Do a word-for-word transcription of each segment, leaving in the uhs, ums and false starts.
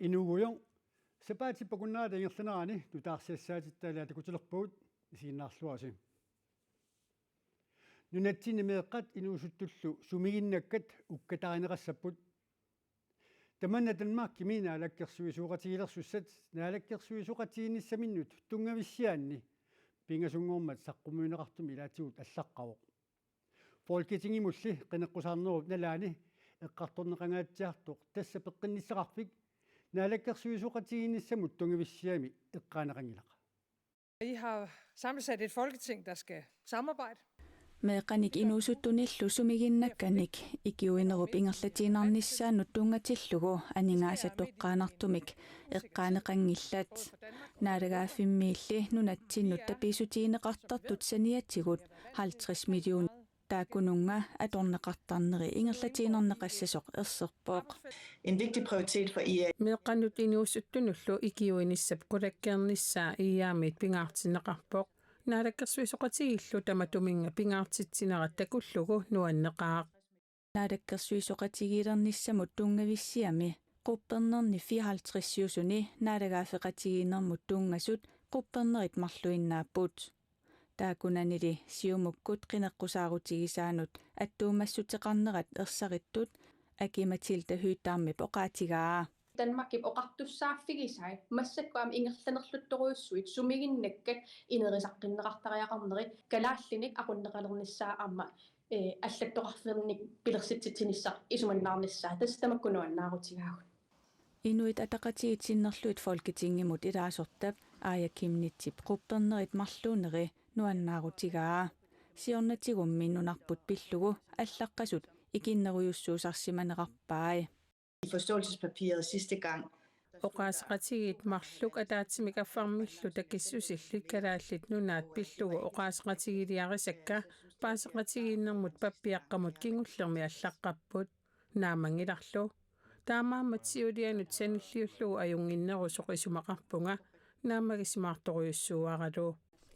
Inuugujoq, sapaatip akunnerata ingerlanerani nutaarsiassaatitta takutilerpagut, isiginnaarluarisi. Nunatsinni meeqqat inuusuttullu sumiginnakkat ukkatarineqassapput. Tamanna Danmarkimi naalakkersuisooqatigiilersussat naalakkersuisooqatigiinnissaminnut tunngavissiaanni pingasunngormat saqqummiunneqartumik ilaatigut allaqqavoq. Folketingimulli qineqqusaarnerup nalaani eqqartorneqangaatsiartoq tassa peqqinnissaqarfik naalakkersuisooqatigiinnissamut tunngavissiami eqqaaneqanngilaq. I har sammensat et Folketing, der skal samarbejde. Meeqqanik inuusuttunillu sumiginnakkanik ikiuinerup ingerlatiinnarnissaanut tunngatillugu aningaasat toqqaannartumik eqqaaneqanngillat. Naalagaaffimmiilli nunatsinnut tapiissutigineqartartut saniatigut halvtreds million taakkununnga atorneqartarneri ingerlatiinnarneqassasoq erserpoq. En vigtig prioritet for I A. Meeqqanut inuusuttunullu ikiuinissap qulakkeernissaa I A-mit pingaartinneqarpoq. Naalakkersuisooqatigiillu tamatuminnga pingaartitsinerat takullugu nuanneqaaq. Naalakkersuisooqatigiilernissamut tunngavissiami quppernerni fireoghalvtredsiusuni naalagaaffeqatigiinnermut tunngasut quppernerit marluinnaapput. Taakkunanili Siumukkut qineqqusaarutigisaanut attuumassuteqarnerat ersarittut Aki-Matilda Høegh-Damip oqaatigaa. Danmarkip oqartussaaffigisai massakkut aamma ingerlanerluttorujussuit sumiginnakkat inerisaqqinneqartariaqarneri kalaallinik aqunneqalernissaa aamma eh, allattoqarfinnik pilersitsitsinissaq isumannaarnissaa tassa tamakku nuannaarutigaagut. Inuit Ataqatigiit sinnerlugit Folketingimut ilaasortap Aaja Chemnitzip quppernerit marluuneri nuannaarutigaa. Siornatigummi nunarput pillugu allaqqasut ikinnerujussuusarsimanerarpai. I forståelsespapiret sidste gang. Oqaaseqatigiit marluk ataatsimik affarmillu takissusillit Kalaallit Nunaat pillugu oqaaseqatigiiliarisakka paaseqatigiinnermut pappiaqqamut kingullermi allaqqapput. Naammanngilarlu. Taamaammat siulianut sanilliullugu ajunnginnerusoq isumaqarpunga, naammagisimaartorujussuuaralu.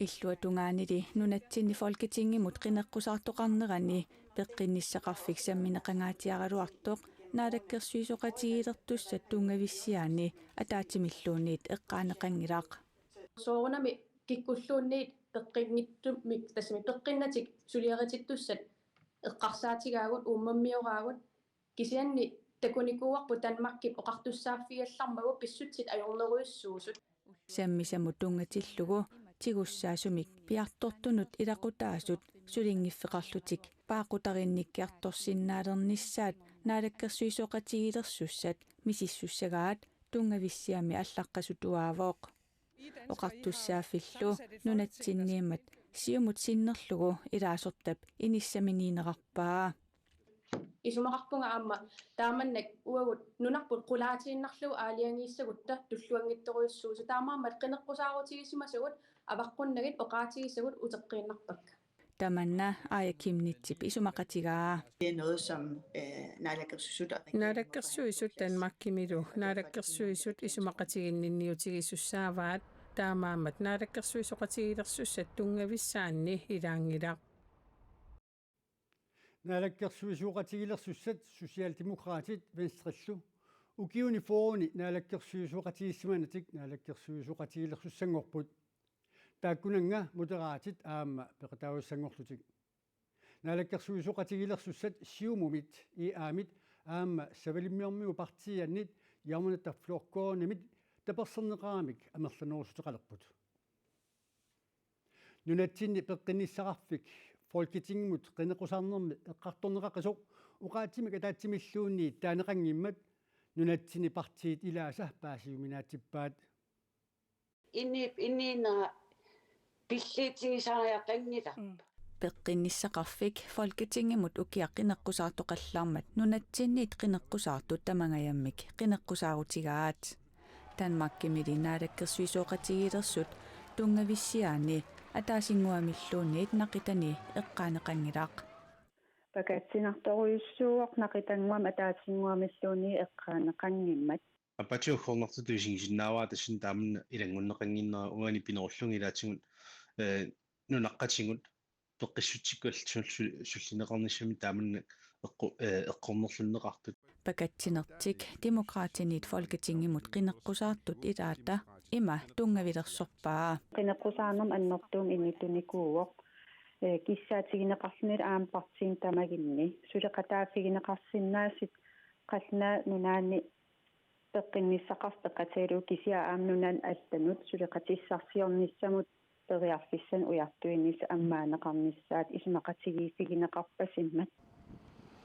Illuatungaanili nunatsinni Folketingimut qineqqusaartoqarnerani peqqinnissaqarfik sammineqangaatsiaraluartoq naalakkersuisooqatigiilertussat tunngavissiaanni ataatsimilluunniit eqqaaneqanngilaq. Soorunami kikkulluunniit peqqinngitsumik tassami peqqinnatik suliaritittussat eqqarsaatigaagut uummammioraavut kisianni takunikuuarput Danmarkip oqartussaaffigallarmagu pissutsit ajornerujussuusut. Sammisamut tunngatillugu tigussaasumik piartortunut ilaqutaasut sulinngiffeqarlutik paaqqutarinnikkiartorsinnaalernissaat naalakkersuisooqatigiilersussat misissussagaat tunngavissiami allaqqasut uaavoq. Oqartussaaffillu nunatsinniimmat Siumut sinnerlugu ilaasortap inissaminiinerarpaa. Isumaqarpunga aamma taamannak uagut nunarput qulaatiinnarlugu aalajangiissagutta tulluanngitsorujussuusut taamaammat qineqqusaarutigisimasagut avaqqunnagit oqaatigisagut uteqqiinnarpakka. Tamanna Aaja Chemnitzip isumaqatigaa. Det er noget, som øh, naalakkersuisut og Naalakkersuisut Danmarkimilu naalakkersuisut isumaqatiginninniutigisussaavaat, taamaammat naalakkersuisooqatigiilersussat tunngavissaanni ilaanngilaq. Naalakkersuisooqatigiilersussat Socialdemokraatit Venstrellu ukiuni fyrreni naalakkersuisooqatigiissimanatik naalakkersuisooqatigiilersussanngorput. Taakkunannga Moderatit aamma peqataavissanngorlutik. Naalakkersuisooqatigiilersussat Siumumit, I A-mit aamma Savalimmiormiut partiiannit Javnaðarflokkurinit taperserneqaramik amerlanerussuteqalerput. Nunatsinni peqqinnissaqarfik Folketingimut qineqqusaarnermi eqqartorneqaqisoq oqaatsimik ataatsimilluunniit taaneqanngimmat nunatsinni partiit ilaasa paasiuminaatsippaat. Inniip inniinnera pilliitigisariaqanngilaq. Peqqinnissaqarfik Folketingimut ukiaq qineqqusaartoqallarmat nunatsinniit qineqqusaartut tamangajammik qineqqusaarutigaat. Danmarkimili naalakkersuisooqatigiilersut tunngavissiaanni ataasinnguamilluunniit naqitani eqqaaneqanngilaq. Pakatsinartorujussuuvoq naqitannguamik ataasinnguamilluunniit eqqaaneqanngimmat. Apatit uggornartutut isigisinnaavara tassani taamanna ilanngunneqannginnera uani pinerullunga ilaatigut eh, nunaqqatigut peqqissutsikkullu sullineqarnissamik taamanna eqqu- eh, eqqornerlunneqartut. Pakatsinertik Demokraatinit Folketingimut qineqqusaartut ilaata ima tunngavilersorpaa. Qineqqusaarnermut annertuumik inittunikuuvoq. Ee, kissaatigineqarluni aamma partiini tamaginni. Suleqataaffigineqarsinnaasut Qallunaat Nunaanni peqqinnissaqarfik peqatigalugu kisianni aamma nunanut allanut suleqatissarsiornissamut periarfissanik ujartuinissaq ammaanneqarnissaat isumaqatigiiffigineqarpasimmat.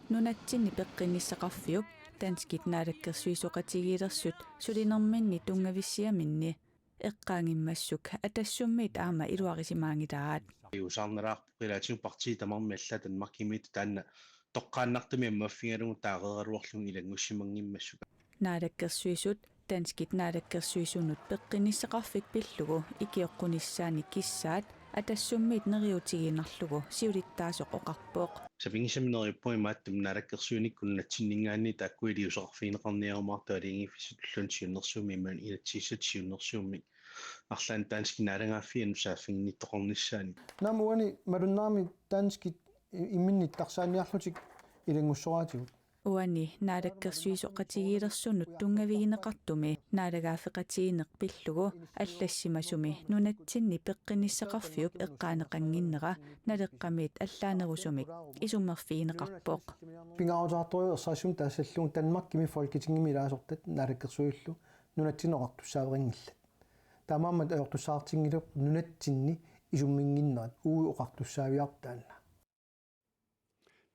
Nunatsinni peqqinnissaqarfiup danskit naalakkersuisooqatigiilersut sulinerminni tunngavissiaminni eqqaanngimmassuk Atassummiit aamma iluarisimaanngilaat. Iusaarneraarpoq ilaatigut partiit tamarmik allaat Danmarkimiittut taanna toqqaannartumik ammaffigalugu taareeraluarlugu ilanngussimanngimmassuk. Naalakkersuisut danskit naalakkersuisunut peqqinnissaqarfik pillugu ikioqqunissaannik kissaat Atassummiit neriuutigiinnarlugu siulittaasoq oqarpoq. Sapinngisamik neriuppunga imaattumik naalakkersuinikkut nunatsinninngaanniit taakku iliuuseqarfigineqarniarumaartut aalajangiiffissatulluunniit siunnersuummik imaluunniit inatsisissatut siunnersuummik arlaannik danskit naalagaaffiannut saaffiginnittoqarnissaanik. Naamik uani malunnarami danskit i-, imminnut nittarsaanniarlutik ilanngussoraatigut. Uani naalakkersuisooqatigiilersunut tunngavigineqartumi naalagaaffeqatigiinneq pillugu allassimasumi nunatsinni peqqinnissaqarfiup eqqaaneqannginnera Naleqqamiit allaanerusumik isummerfigineqarpoq. Pingaarutaartorujuuvoq ersarissumik taassallugu Danmarkimi Folketingimi ilaasortat naalakkersuisullu nunatsinni oqartussaaveqanngillat. Taamaammat ajortussaatinngilagut nunatsinni isumminnginnerat uagut oqartussaaviarput taanna.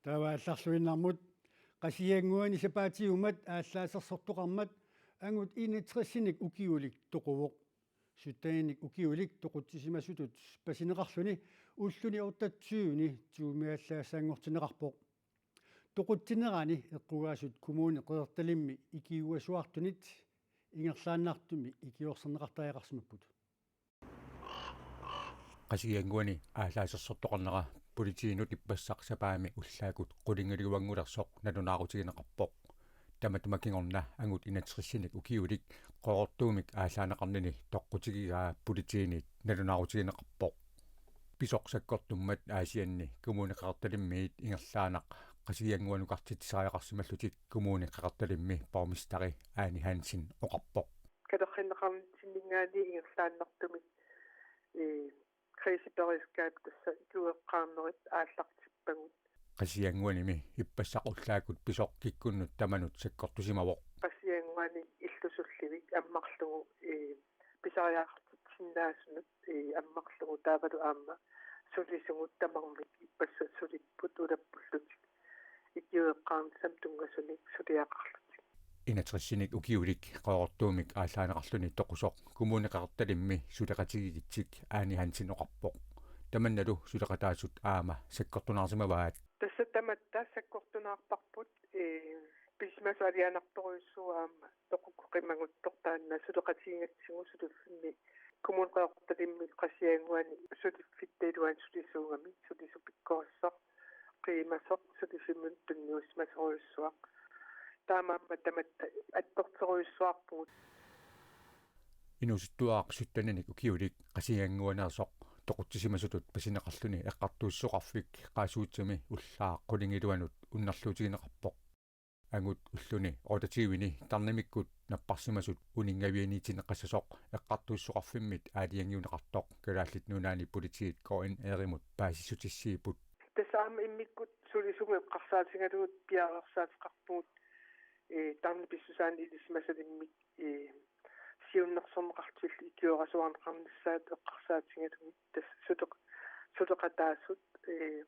Taava aallarluinnarmut. Qasigiannguani sapaatiummat aallaasersortoqarmat angut enogtresinik ukiulik toquvoq. Sytteninik ukiulik toqutsisimasutut pasineqarluni ulluni otteogtyveni tuumiallaassaanngortinneqarpoq. Toqutsinerani eqqugaasut Kommune Qeqertalimmi ikiuasuartunit ingerlaannartumik ikiorserneqartariaqarsimapput. Qasigiannguani aallaasersortoqarnera politiinut ippassaq sapaammi ullaakkut qulingiluanngulersoq nalunaarutigineqarpoq. Tamatuma kingorna angut enogtresinik ukiulik Qaqortuumik aallaaneqarnini toqqutigigaa politiinit nalunaarutigineqarpoq. Pisoq sakkortummat Aasianni Kommune Qeqertalimmiit ingerlaannaq Qasigiannguanukartitsisariaqarsimallutik Kommune Qeqertalimmi borgmesteri Ane Hansen oqarpoq. Katerrinneqarnitsinninngaanniit ingerlaannartumik, ee, kriseberedskab tassa ikiueqqaarnerit aallartippagut. Qasigiannguanimi ippassaq ullaakkut pisoq kikkunnut tamanut sakkortusimavoq. Qasigiannguani illusullivik ammarlugu, ee, pisariaqartitsinnaasunut, ee, ammarlugu taavalu aamma sulisugut tamarmik ippassaq sulipput ulappullutik ikiueqqaarnissamut tunngasunik suliaqarlutik. Enogtresinik ukiulik Qaqortuumik aallaaneqarluni toqusoq Kommune Qeqertalimmi suleqatigiigitsik Ane Hansen oqarpoq. Tamannalu suleqataasut aamma sakkortunaarsimavaat. Tassa tamatta sakkortunaarparput, ee, pisimasut alianartorujussuuvoq aamma toqukkut qimaguttoq taanna suleqatigigatsigu suliffimmi Kommune Qeqertalimmi Qasigiannguani suliffitta iluani sulisuugami sulisut pikkorissoq qiimasoq suliffimminut tunniussimasorujussuaq. Taamaammat tamatta attortorujussuarpugut. Inuusuttuaraq sytteninik ukiulik Qasigiannguaneersoq toqutsisimasutut pasineqarluni eqqartuussisoqarfik Qaasuitsumi ullaaq qulingiluanut unnerluutigineqarpoq. Angut ulluni otteogtyveni tarnimikkut napparsimasut uninngavianiitinneqassasoq eqqartuussisoqarfimmit aalajangiunneqartoq Kalaallit Nunaanni Politiit K N R-imut paasissutissiipput. Tassa aamma immikkut sulisumut eqqarsaatigalugit piareersaateqarpugut, ee, tarnip pissusaanut ilisimasalimmik, ee, siunnersorneqartullu ikiorasuarneqarnissaat eqqarsaatigalugit tassa suleq-, suleqataasut, ee,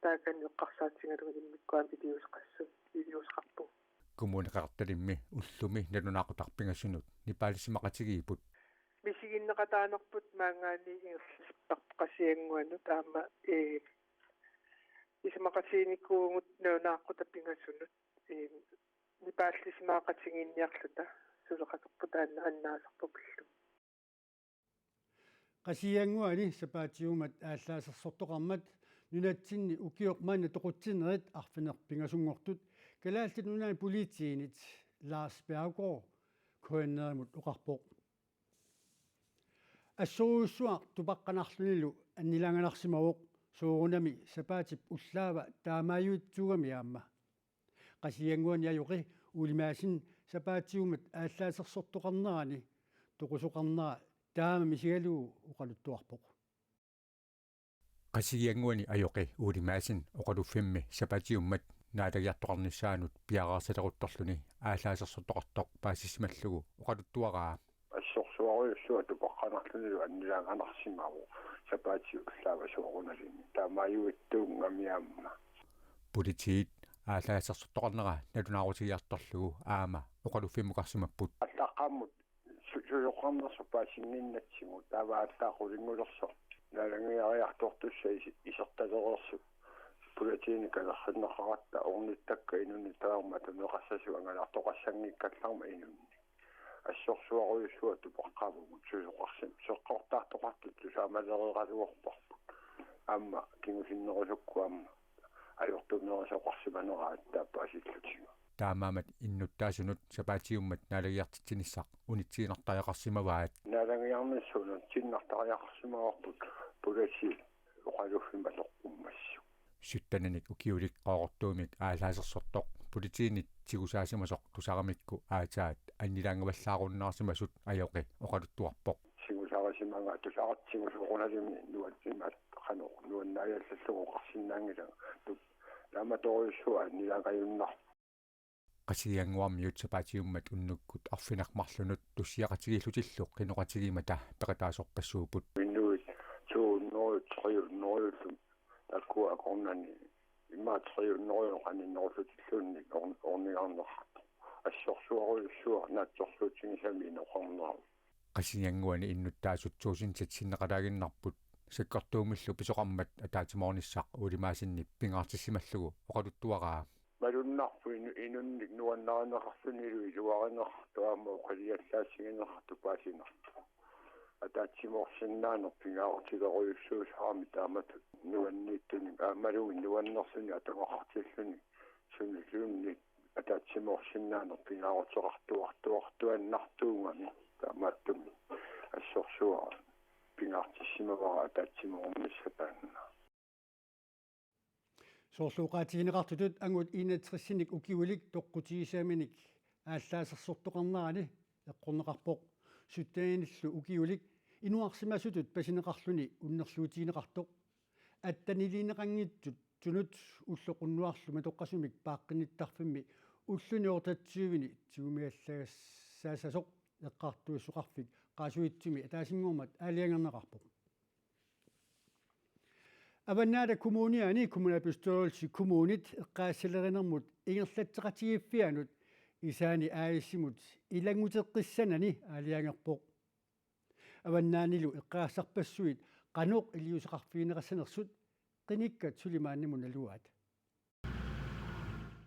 taakani eqqarsaatigalugit immikkut aamma iliuuseqassu-, iliuuseqarpugut. Kommune Qeqertalimmi ullumi nalunaaqutaq pingasunut nipaalussimaqatigiipput. Misiginneqataanerput maanngaanniit ingerlasarparput Qasigiannguanut aamma, ee, isumaqatiginikuuvugut nalunaaqutaq pingasunut, ee, nipaallusimaqatigiinniarluta suleqaterput taanna annaasarput pillugu. Qasigiannguani sapaatiummat aallaasersortoqarmat nunatsinni ukioq manna toqutsinerit arfineq-pingasunngortut Kalaallit Nunaanni Politiinit Lars Berggaard K N R-imut oqarpoq. Assorujussuaq tupaqqanarlunilu annilaanganarsimavoq, soorunami sapaatip ullaava taamaajuitsuugami aamma. Qasigiannguani ajoqi Ole Madsen sapaatiummat aallaasersortoqarnerani toqusoqarnera taama misigalugu oqaluttuarpoq. Qasigiannguani ajoqi Ole Madsen oqaluffimmi sapaatiummat naalagiartoqarnissaanut piareersaleruttorluni aallaasersortoqartoq paasissimallugu oqaluttuaraa. Assorsuarujussuaq tupaqqanarlunilu annilaanganarsimavoq sapaatiullaava soorunalimi. Taamaajuittuunngami aamma. Politiit aallaasersortoqarnera nalunaarutigiartorlugu aamma oqaluffimmukarsimapput. Allaqqammut su-, susoqarnersoq paasinnginnatsigu taava aallaaqulinngulersoq. Naalagingariartortussat is-, isertalereersut. Politiini kalerrinneqaratta ornittakka inunnik taama tuneqassasut angalartoqassanngikkallarmat inunnik. Assorsuarujussuaq tupaqqaavugut susoqarsim-, seqqortaartoqartut tusaamalereeraluarparput. Aamma kingusinnerusukkut aamma ajortunerusoqarsimaneraat taappaasillutigu. Taamaammat innuttaasunut sapaatiummat naalagiartitsinissaq unitsiinnartariaqarsimavaat. Naalagiarnissuunut unitsiinnartariaqarsimavarput politi oqaluffimmi atoqqummassuk. Syttenanik ukiulik Qaqortuumik aallaasersortoq politiinit tigusaasimasoq tusaramikku aatsaat annilaangavallaarunnaarsimasut ajoqi oqaluttuarpoq. Tigusarisimagaa tusaratsigu soorunalimi nuannimaat qanoq nuannaajallallugu oqarsinnaanngilanga. Tu-, taamatorujussuaq annilaangajunnar. Qasigiannguarmiut sapaatiummat unnukkut arfineq-marlunut tussiaqatigiillutillu qinoqatigiimmata peqataasorpassuupput. Inuit to hundrede, tre hundrede, taakkua akornanni immaqa tre hundrede qaninnerullutilluunniit or-, ornigarneqartoq. Assorsuarujussuaq naatsorsuutigisamiuk inoqarnera. Qasigiannguani innuttaasut tuusintit sinneqalaaginnarput sakkortuumillu pisoqarmat ataatsimoornissaq Ole Madsenip pingaartissimallugu oqaluttuaraa. Malunnarpoq inu-, inunnik nuannarineqarlunilu iluarineqartoq aamma oqiliallaassigineqartoq paasinartoq. Ataatsimoorsinnaaneq pingaarutilerujussuusarami taamatut nuanniittunik aammalu nuannersunik atugaqartillunik sunilluunniit ataatsimoorsinnaaneq pingaaruteqartuartuartuaannartuugami taamaattumik assorsuaq pingaartissimavara ataatsimoornissaq taanna. Soorlu oqaatigineqartutut angut enogtresinik ukiulik toqqutigisaminik aallaasersortoqarnerani eqqorneqarpoq. Syttenillu ukiulik inuarsimasutut pasineqarluni unnerluutigineqartoq. Atteniliineqanngitsuttunut ulloq unnuarlu matoqqasumik paaqqinnittarfimmi ulluni otteogtyveni tigumiallagassaassasoq Eqqartuussisoqarfik Qaasuitsumi ataasinngormat aalajangerneqarpoq. Avannaata Kommuniani kommunalbestyrelsi kommunit eqqagassalerinermut ingerlatseqatigiiffianut Isaani A/S-imut ilannguteqqissanani aalajangerpoq. Avannaanilu eqqagassarpassuit qanoq iliuuseqarfigineqassanersut qinikkat suli maannamut naluaat.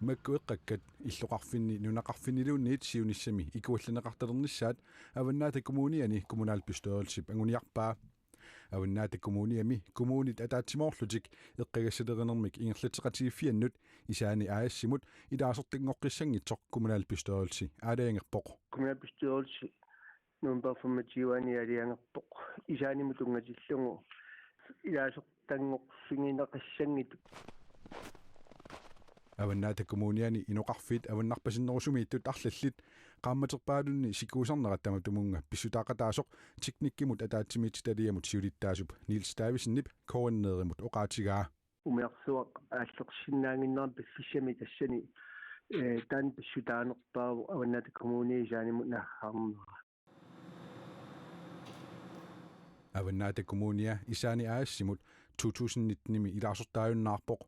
Makku eqqakkat illoqarfinni nunaqarfinniluunniit siunissami ikuallanneqartalernissaat Avannaata Kommuniani kommunalbestyrelsip anguniarpaa. Avannaata Kommuniami kommunit ataatsimoorlutik eqqagassalerinermik ingerlatseqatigiiffiannut Isaani A/S-imut ilaasortanngoqqissanngitsoq kommunalbestyrelsi aalajangerpoq. Kommunalbestyrelsi november femogtyve-ani aalajangerpoq. Isaanimut tunngatillugu ilaasortanngoqqissineqassanngitsoq. Avannaata Kommuniani inoqarfiit avannarpasinnerusumiittut arlallit qaammaterpaalunni sikuusarnerat tamatumunnga pissutaaqataasoq teknikkimut ataatsimiititaliamut siulittaasup Niels Davidsenip K N R-imut oqaatigaa. Umiarsuaq aallersinnaannginnerani piffissami tassani, eh, taanna pissutaanerpaavoq Avannaata Kommunia Isaanimut naaggaarnera. Avannaata Kommunia Isaani A/S-imut to tusind nitten-imi ilaasortaajunnaarpoq.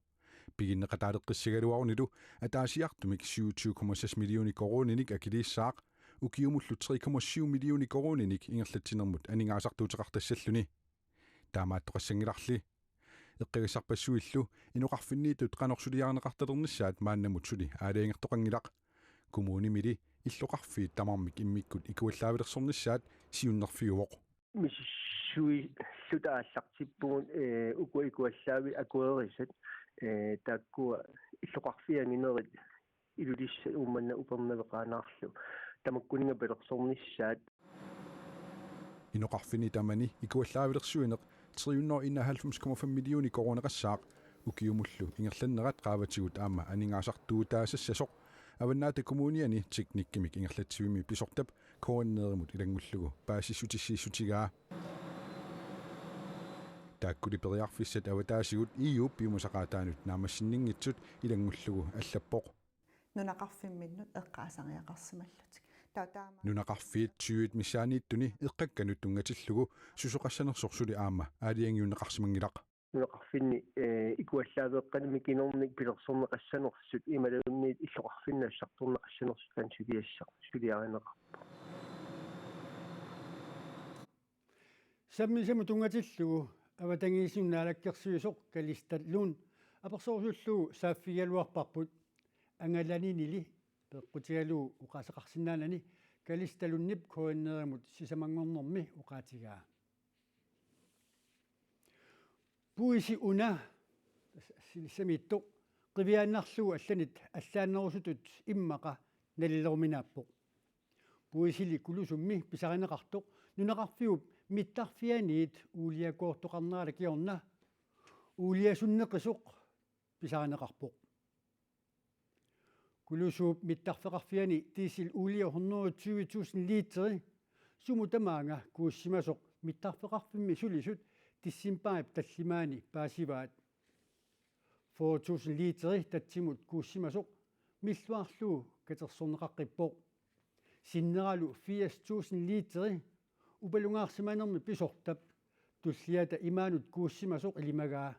Piginneqataaleqqissagaluarunilu ataasiartumik syvogtyve komma seks millioner koruuninik akiliissaaq, ukiumullu tre komma syv millioner koruuninik ingerlatsinermut aningaasartuuteqartassalluni. Taamaattoqassanngilarli. Eqqagassarpassuillu inoqarfinniittut qanoq suliarineqartalernissaat maannamut suli aalajangertoqanngilaq. Kommunimili illoqarfiit tamarmik immikkut ikuallaavilersornissaat siunnerfiuvoq. Misissuilluta aallartippugut, eh, ukua ikuallaavik akuerisat, eh, taakkua illoqarfiit anginerit Ilulissat Uummannaq Upernaviup qaanaarlu tamakkuninnga pilersornissaat. Inoqarfinni tamani ikuallaavilersuineq tre hundrede enoghalvfems komma fem millioner koruuneqassaaq Ukiumullu ingerlannerat qaavatigut aamma aningaasartuutaasassasoq Avannaata Kommuniani teknikkimik ingerlatsivimmi pisortap K N R-imut ilanngullugu paasissutissiissutigaa. Taakkuli periarfissat avataasigut E U-p piumasaqaataanut naammassinninngitsut ilanngullugu allappoq. Nunaqarfimminnut eqqaasariaqarsimallutik. Taava taama Nunaqarfiit tyvet missaanniittuni eqqakkanut tunngatillugu susoqassanersoq suli aamma aalajangiunneqarsimanngilaq. Nunaqarfinni eh, ikuallaaveeqqanik mikinernik pilersorneqassanersut imaluunniit illoqarfinni assartorneqassanersut taanna suliassaq suliarineqarpoq. Sammisamut tunngatillugu avatangiisinut naalakkersuisoq Kalista Lund apersorusullugu saaffigigaluarparput. Angalaninili peqqutigalugu oqaaseqarsinnaanani Kalista Lundip K N R-imut sisamanngornermi oqaatigaa. Puisi una silissamiittoq qiviaannarlugu allanit allaannerusutut immaqa nalileruminaappoq. Puisili Kulusummi pisarineqartoq nunaqarfiup mittarfianiit uuliakoortoqarnerata kingorna uuliasunneqisoq pisarineqarpoq. Kulusuup mittarfeqarfiani diesel uulia hundrede tyve tusind literi sumut tamaanga kuussimasoq mittarfeqarfimmi sulisut decembarip tallimaani paasivaat. Fyrre tusind literi tatsimut kuussimasoq milluarlugu katersorneqaqqippoq. Sinneralu firs tusind literi upalungaarsimanermi pisortap tulliata imaanut kuussimasoq ilimagaa.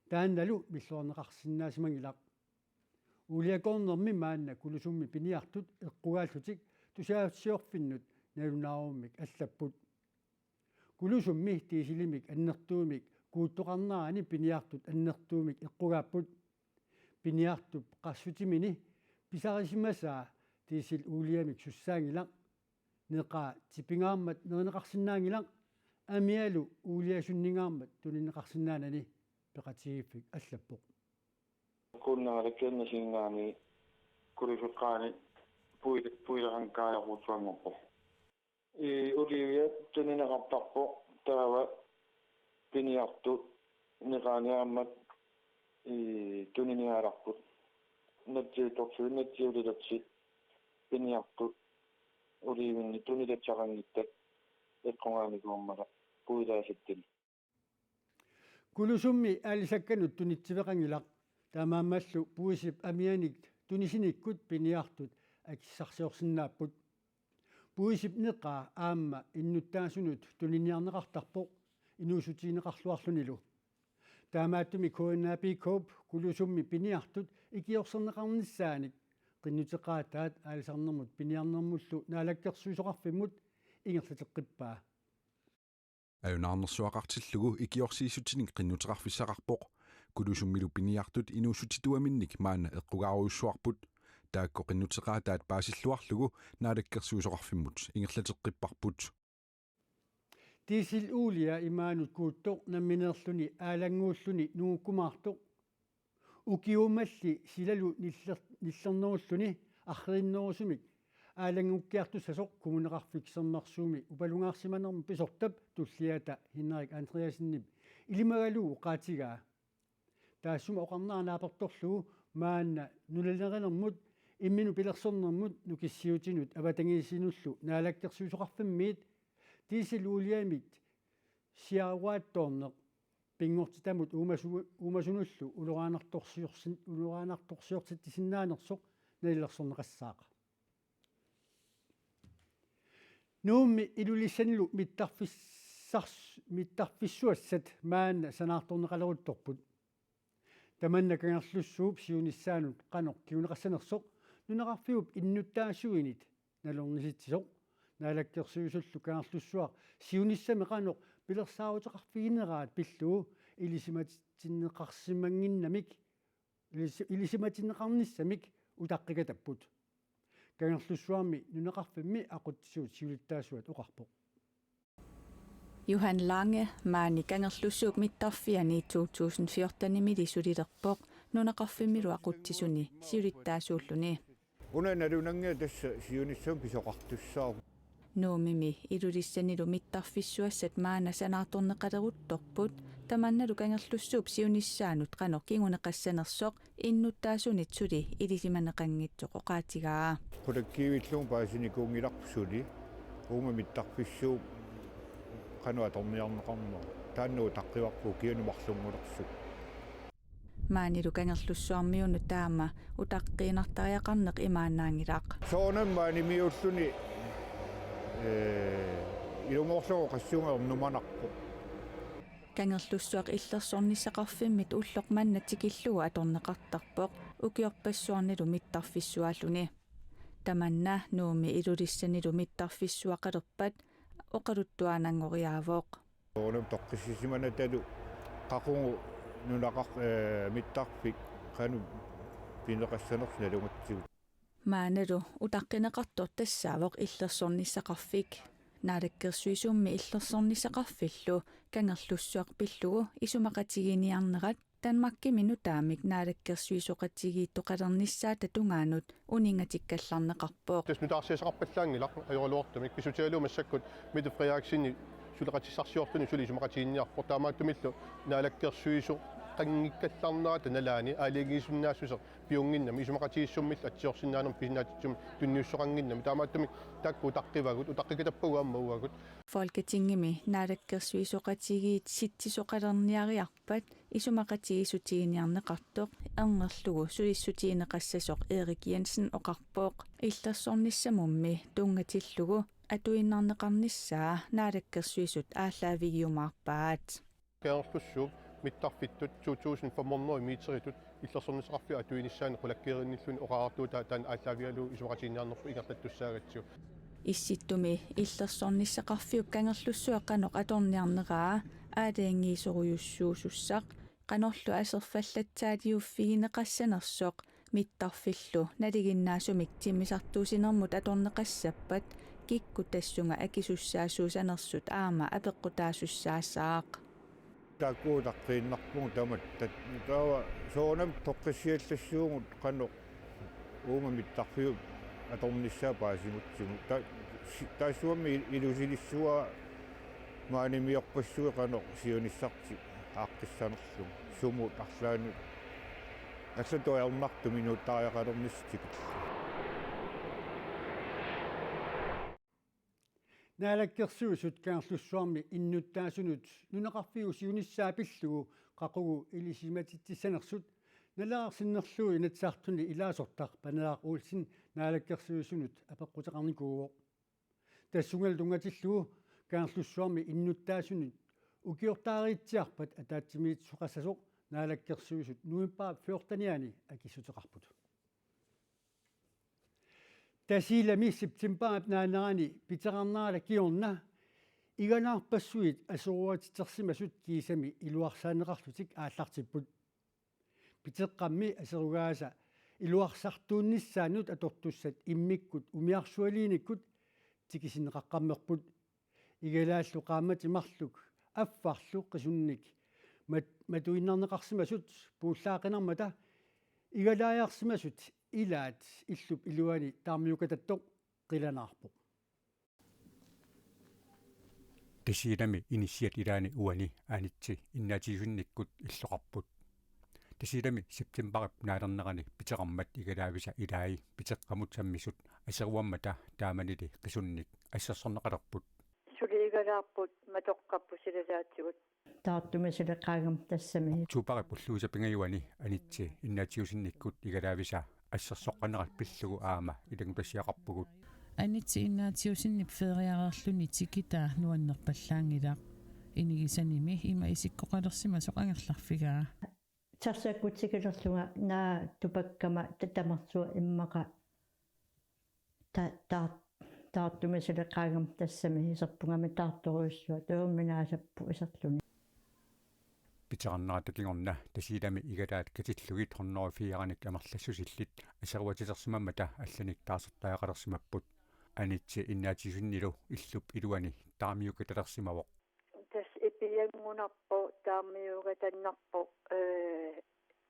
Taannalu milluarneqarsinnaasimanngilaq. Uuliakoornermi maanna Kulusummi piniartut eqqugaallutik tusagassiorfinnut nalunaarummik allapput. Kulusummi dieselimik annertuumik kuuttoqarnerani piniartut annertuumik eqqugaapput. Piniartup qassutimini pisarisimasaa diesel uuliamik sussaanngilaq. Neqaa tipingaarmat nerineqarsinnaanngilaq, amialu uuliasunningaarmat tunineqarsinnaanani, peqatigiiffik allappoq. Kunngaalakkernisinngaami kulusukkaani puile puilerankaajaqutsuanngorpoq. I oliviat tunineqartarpoq taava piniartut neqaaniaammat i tuniniaalarput. Natsiuttorsuit natsiulilersi piniartut olivinni tunilatsaqanngittat eqqugaanikuummata puilaasattili. Kulusummi aalisakkanut tunitsiveqanngilaq, taamaammallu puisip amianik tunisinikkut piniartut akissarsiorsinnaapput. Puisip neqaa aamma innuttaasunut tuniniarneqartarpoq inuussutigineqarluarlunilu. Taamaattumik K N A P K-p Kulusummi piniartut ikiorserneqarnissaanik qinnuteqaataat aalisarnermut piniarnermullu naalakkersuisoqarfimmut ingerlateqqippaa. Ajunaarnersuaqartillugu ikiorsiissutinik qinnuteqarfissaqarpoq. Kulusummilu piniartut inuussutituaminnik maanna eqqugaarujussuarput. Taakku qinnuteqaataat paasilluarlugu naalakkersuisoqarfimmut ingerlateqqipparput. Diesel uulia imaanut kuuttoq nammineerluni aalannguulluni nungukkumaartoq. Ukiummalli silalu niller- nillernerulluni arriinnerusumik aalanngukkiartussasoq Kommuneqarfik Sermersuumi upalungaarsimanermi pisortap tulliata Henrik Andreassenip ilimagalugu oqaatigaa. Taassuma oqarnera naapertorlugu maanna nunalerinermut imminut pilersornermut nukissiutinut avatangiisinullu naalakkersuisoqarfimmiit diesel uuliamit siaruaattoorneq pinngortitamut uumasu- uumasunullu uloraanartorsiorsin- uloraanartorsiortitsisinnaanersoq nalilersorneqassaaq. Nuummi Ilulissanilu mittarfissars- mittarfissuassat maanna sanaartorneqaleruttorput. Tamanna Kangerlussuup siunissaanut qanoq kinguneqassanersoq nunaqarfiup innuttaasuinit nalornisitsisoq Naalakkersuisullu Kangerlussuaq siunissami qanoq pilersaaruteqarfigineraat pillugu ilisimatinneqarsimannginnamik ilis- ilisimatinneqarnissamik utaqqikatapput. Kangerlussuarmi nunaqarfimmi aqutsisut siulittaasuat oqarpoq. Johan Lange maani Kangerlussuup mittarfiani to tusind fjortenimili sulilerpoq nunaqarfimmilu aqutsisuni siulittaasuulluni. Una nalunannginnami tassa siunissami pisoqartussaavoq. Nuummi Ilulissanilu mittarfissuassat maanna sanaartorneqaleruttorput, tamannalu Kangerlussuup siunissaanut qanoq kinguneqassanersoq innuttaasunit suli ilisimaneqanngitsoq oqaatigaa. Kollektiivilluunniit paasinikuunngilarput suli, uuma mittarfissuup qanoq atorniarneqarnerat. Taanna utaqqivarput ukiuni marlunngulersut. Maanilu Kangerlussuarmiunut taama utaqqiinnartariaqarneq imaannaanngilaq. Soorunami maanimiuulluni, ee, ilumoorlugu qassunga ernumanarpoq. Kangerlussuaq illersornissaqarfimmit ulloq manna tikillugu atorneqartarpoq ukiorpassuarnilu mittarfissuaalluni. Tamanna Nuummi Ilulissanilu mittarfissuaqalerpat oqaluttuaannanngoriaavoq. Soorunami toqqissisimanatalu qaqugu nunaqar-, ee, mittarfik qanoq pineqassanersoq nalugatsigu. Maanilu utaqqineqartoq tassaavoq illersornissaqarfik. Naalakkersuisummi illersornissaqarfillu Kangerlussuaq pillugu isumaqatiginiarnerat Danmarkimi nutaamik naalakkersuisoqatigiittoqalernissaata tungaanut uninngatikkallarneqarpoq. Tassa nutaarsiassaqarpallaanngilaq ajoraluartumik. Pissutigalugu massakkut Mette Frederiksenip suleqatissarsiorluni suli isumaqatiginninniarpoq. Taamaattumillu naalakkersuisoqanngikkallarnerata nalaani aalajangiisinnaassuseq piunnginnami isumaqatigiissummillu atsiorsinnaanermut pisinnaatitsisumik tunniussoqannginnami. Taamaattumik taakku utaqqivagut, utaqqikatappagut aamma uagut. Folketingimi naalakkersuisoqatigiit sitsisoqalerniariarpat isumaqatigiissutiginiarneqartoq erngerlugu sulissutigineqassasoq Erik Jensen oqarpoq. Illersornissamummi tunngatillugu atuinnarneqarnissaa naalakkersuisut aallaavigiumaarpaat. Kangerlussuup mittarfittut to tusind fem hundrede meteritut illersornissaqarfiup atuinissaanut qulakkeerinnilluni oqariartuutaa taanna aallaavigalugu isumaqatiginninniarnerput ingerlattussaagatsigu. Issittumi illersornissaqarfiup Kangerlussuaq qanoq atorniarneraa aalajangiisorujussuusussaq qanorlu aserfallatsaaliuffigineqassanersoq mittarfillu nalinginnaasumik timmisartuussinermut atorneqassappat kikkut tassunga akisussaasuussanersut aamma apeqqutaasussaassaaq. Taakku utaqqiinnarpugut tamatta. Taava soorunami toqqissiallassuugut qanoq uuma mittarfiup atornissaa paasigutsigu. Ta-, si-, taassuma ilusilissuaa maanimiorpassuit qanoq siunissartik aaqqissanerlugu. Sumut arlaannut. Allatut ajornartumik inuuttariaqalernissaq tikillugu. Naalakkersuisut Kangerlussuarmi innuttaasunut nunaqarfiup siunissaa pillugu qaqugu ilisimatitsissanersut naleqarsinnerlugu Inatsisartuni ilaasortaq Paneeraq Olsen Naalakkersuisunut apeqquteqarnikuuvoq. Tassungalu tunngatillugu Kangerlussuarmi innuttaasunut ukiortaariitsiarpat ataatsimiitsoqassasoq Naalakkersuisut novembarip fjortenianni akissuteqarput. Tasiilami septembarip naanerani piterarnerata kingorna igalaarpassuit aseruatitersimasut kiisami iluarsaanneqarlutik aallartipput. Piteqqammi aserugaasa iluarsartuunnissaannut atortussat immikkut umiarsualiinikkut tikisinneqaqqammerput. Igalaallu qaammatit marluk affarlu qisunnik mat-, matuinnarneqarsimasut puullaaqqinarmata igalaajarsimasut ilaat illup iluani taarmiukatattoq qilanaarpoq. Tasiilami inissiat ilaanni uani Anitsi innaatigisinnikkut illoqarput. Tasiilami septembarip naalernerani piteqqammat igalaavisa ilai piteqqamut sammisut aseruammata taamanili qisunnik assersorneqalerput. Suli igalaarput matoqqapput silalaatigut. Taartumik suleqaagama tassami. Oktobarip ulluisa pingajuani Anitsi innaatigisinnikkut igalaavisa assersoqqanerat pillugu aamma ilanngutassiaqarpugut. Anitsi innaatigisinni feeriareerluni tikitaa nuannerpallaanngilaq. Inigisanimi ima isikkoqalersimasoq angerlarfigaa. Taxakkut tikilerlunga naa tupakkama ta-, tamarsuaq immaqa ta-, ta-, taartumik suleqaagama tassami iserpungami taartorujussuaq tuumminaasappu iserluni. Piterarnerata kingorna Tasiilami igalaat katillugit hundrede og fire-nik amerlassusillit aseruatitersimammata allanik taarsertariaqalersimapput. Anitsi innaatigisinnilu illup iluani taarmiukatalersimavoq. Tassa ipianngunarpoq taarmiukatannarpoq, ee,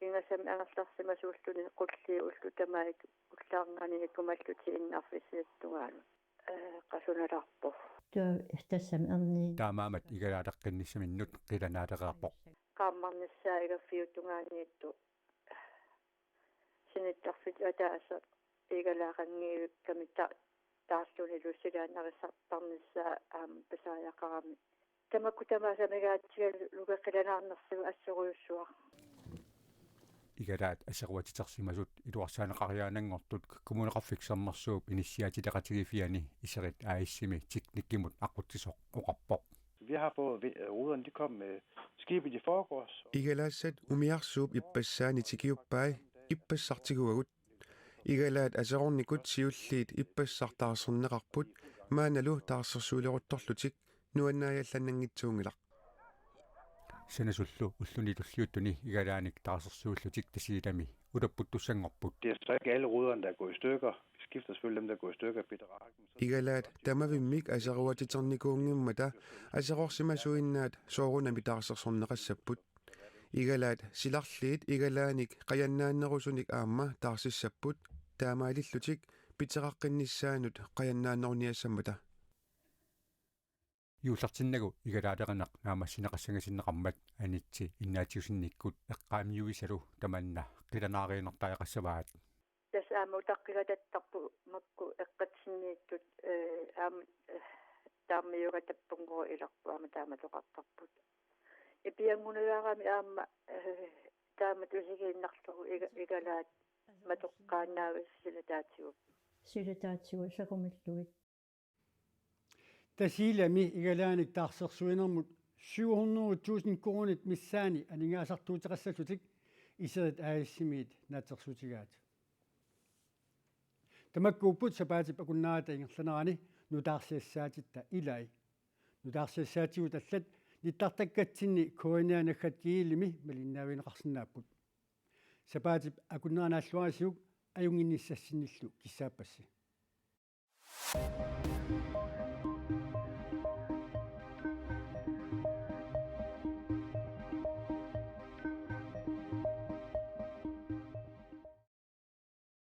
ingasamik angerlarsimasuulluni qulliit ullut tamaat ullaarngaanniit kumallutik innarfissiat tungaanut. Ee, qasunalarpoq. Tua tassami erniin. Taamaammat igalaaleqqinnissaminnut qilanaalereerpoq. Qaammarnissaa igaffiup tungaaniittoq sinittarfik ataaseq igalaaqanngivikkami ta-, taarlunilu silaannarissartarnissaa aamma pisariaqarami. Tamakku tamaasa amigaatsigalugu qilanaarnersigut assorujussuaq. Igalaat aseruatitersimasut iluarsaaneqariaananngortut Kommuneqarfik Sermersuup inissiaatileqatigiiffiani Iserit A/S-imi teknikkimut aqutsisoq oqarpoq. Vi har fået, øh, ruderne, de kom med skibet i forgårs. Igalaassat umiarsuup ippassaani tikiuppai, ippassaq tiguagut. Igalaat aserornikut siulliit ippassaq taarserneqarput, maannalu taarsersuileruttorlutik, nuannaajallannanngitsuunngilaq. Sanasullu ulluni tulliuttuni igalaanik taarsersuillutik Tasiilami ulapputtussanngorput. Det er så ikke alle ruderne, der er gået i stykker. Vi skifter selvfølgelig dem, der er gået i stykker. Peter Rackham, så Igalaat tamavimmik aseruatiternikuunngimmata aserorsimasuinnaat soorunami taarsersorneqassapput. Igalaat silarliit igalaanik qajannaannerusunik aamma taarsissapput, taamaalillutik piteqaqqinnissaannut qajannaanneruniassammata. Juullertinnagu igalaalerineq naammassineqassangasinneqarmat anitsi innaatiusinnikkut eqqaamiuisalu tamanna qilanaariinertariaqassavaat. Tassa aamma utaqqigatattarput makku eqqatsinniittut, ee, aamma, ee, taarmiugatappunngooq ilarput aamma taamatoqartarput. Ipianngunniarami aamma, ee, taamatut isigiinnarlugu iga-, igalaat matoqqaannaavissut silataatigut. Silataatigut saqumillugit. Tasiilami igalaanik taarsersuinermut syv hundrede tusind koruunit missaanni aningaasartuuteqassallutik Iserit A/S-imiit naatsorsuutigaat. Tamakkuupput sapaatip akunnerata ingerlanerani nutaarsiassaatitta ilai. Nutaarsiassaatigut allat nittartakkatsinni K N R naggat gl-imi malinnaavigineqarsinnaapput. Sapaatip akunnera naalluarisiuk ajunnginnissassinnillu kissaappassi.